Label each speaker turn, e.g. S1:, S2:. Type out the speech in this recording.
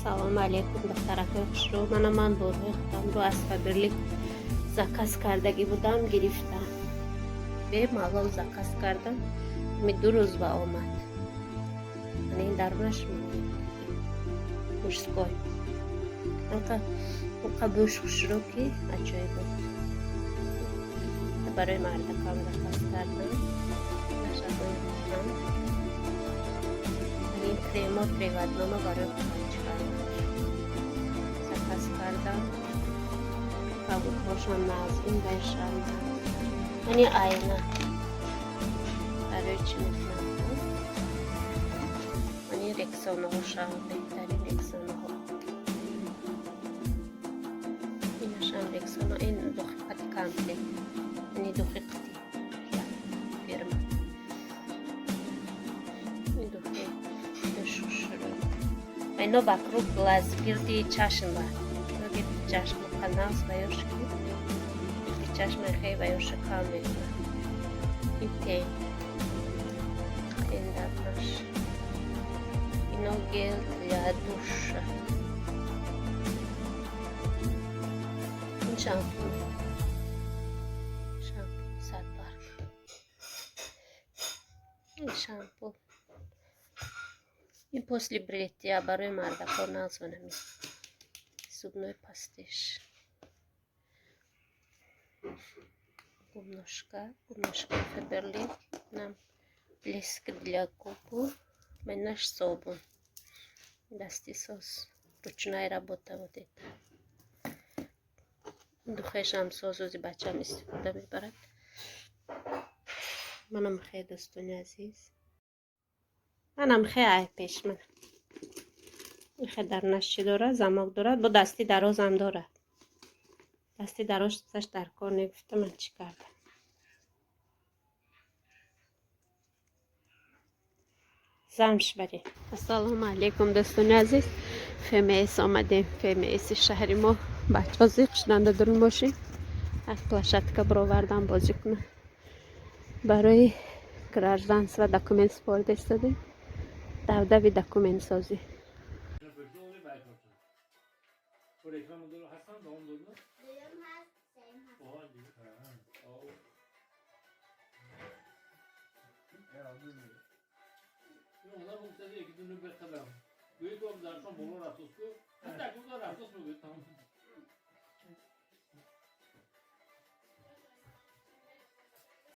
S1: Ассалому алайкум, духтаракои хушрӯ. Мана ман борҳои худамро аз Фаберлик заказ кардагӣ будам, гирифтам. Бемалол заказ кардам. Ми 2 рӯз ба омад. Мана ин дарунаш мужской. Оқа бӯш хушрӯ, ки аҷоиб буд. Барои мардакам заказ кардам. Нашадои худам. Ин кремо три в одном барои худам заказ кардам. Кабудҳошам наз, ин байшам наз. Ани айна. Барои чӣ мекунам? Ани рексонаҳошам, беҳтарин рексонаҳо. Инашам рексона, ин духи қати комплект. Ини духи қати фирма. Ин духи хушрӯ. Ино вокруг глаз, гирди чашм ба. Гирди чашм канал ва ёшки. Гирди чашм хей ва ёши кам мекунад. Ин тень. Тень дарнаш. Ино гель для душа. Ин шампунь. Шампунь садбарг. Ин шампунь. Ин после бритья барои мардакҳо нағз манами. Зубной пастиш. Губношка, губношка Фаберлик. Нам блеск для губ. Наш собун. Дасти соз. Ручная работа вот это. Духешам созози бачам истифода мебарад. Манам хе, дӯстони азиз. Манам хе ай пеш ман. Ихе дарунаш чӣ дорад? Замок дорад, бо дасти дарозам дорад. Дасти дарозаш дар кор негуфта ман чӣ кардам. Замш барем. Ассалому алайкум, дӯстони азиз. ФМС омадем. ФМС шаҳри мо. Бачаҳо зиқ шуданд дар мошин. Аз площадка бировардан бозӣ кунанд. Барои гражданство документ супорида истодем. Давдави документсозӣ.